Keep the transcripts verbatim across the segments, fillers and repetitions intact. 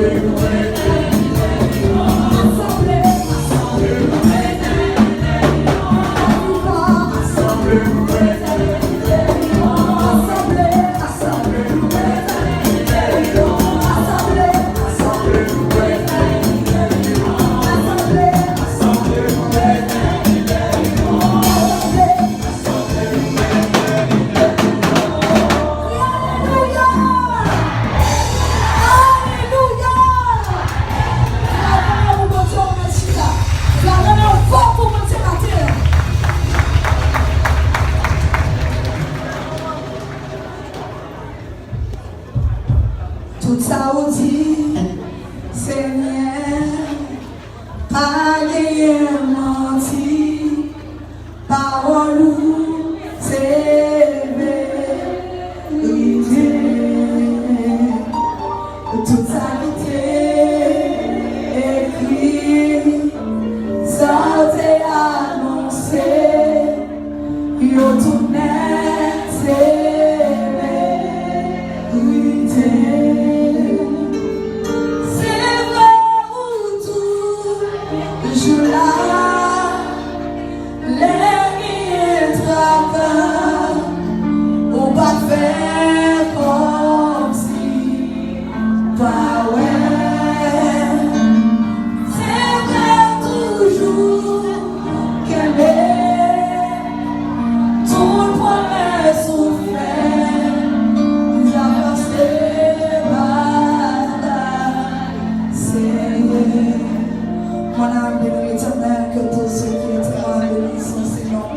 Alelouya! Alelouya! Flamme pou Bondye, ou mèt chita. Flamme fò pou Bondye maten an. Tout sa ou di, Senyè, pa genyen manti. Pawòl ou se verite. Tout sa ki te ekri, sa w te anonse, yo tout nèt se verite. Se vre ou toujou la. Lè genyen traka, ou pa fè kòmsi pa wè. Se vre toujou kenbe tout pwomès ou fè, nou avanse batay serye. Mon âme bénit l'Éternel, que tout ce qui est en moi bénisse son Seigneur.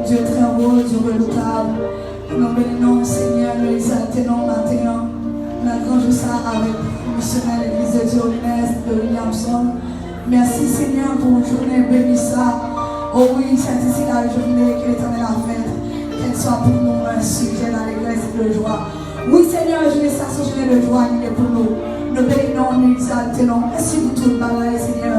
Dieu très beau, Dieu redoutable. Nou beni non w, Senyè, nou egzalte non w maten an, nan gran jou sa a avèk misyonè Legliz de Dieu Onès de Williamson. Mèsi, Senyè, pou jounen beni sa. O wi, c'est ici la journée que l'Éternel a faite. Qu'elle soit pour nous un sujet d'allégresse et de joie. Wi, Senyè, jounen sa se jounen de jwa li ye pou nou. Nou beni non w, nou egzalte non w. Mèsi pou tout bagay, Senyè.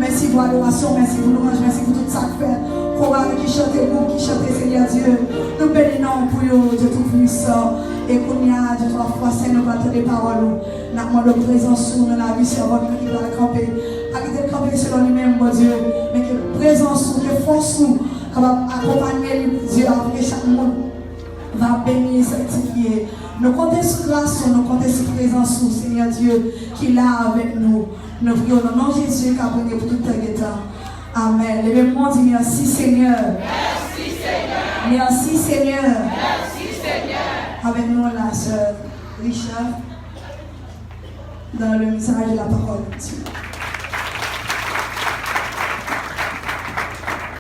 Mèsi pou adorasyon, mèsi pou lwanj, mèsi pou tout sa k fèt. Koral ki chante, gwoup ki chante, Senyè Dye. Nou beni non w pou yo, Dye Toupwisan. E kounye a, Dye twa fwa sen, nou pral tande pawòl ou. N ap mande w prezans ou nan lavi sèvant nou ki pral kanpe. Pa kite l kanpe selon li menm, Bondye, men ke prezans ou, ke fòs ou kapab akonpanye li, Bondye, avèk chak moun va beni e sanktifye. Nou konte sou gras ou, nou konte sou prezans ou, Senyè Dye, ki la avèk nou. Nou priye w nan non Jezi k ap règne pou tout tan gen tan. Amèn. Leve men w, di, mèsi, Senyè. Mèsi, Senyè. Mèsi, Senyè. Mèsi, Senyè. Avèk nou la, sè Richard, dans le message de la parole de Dieu.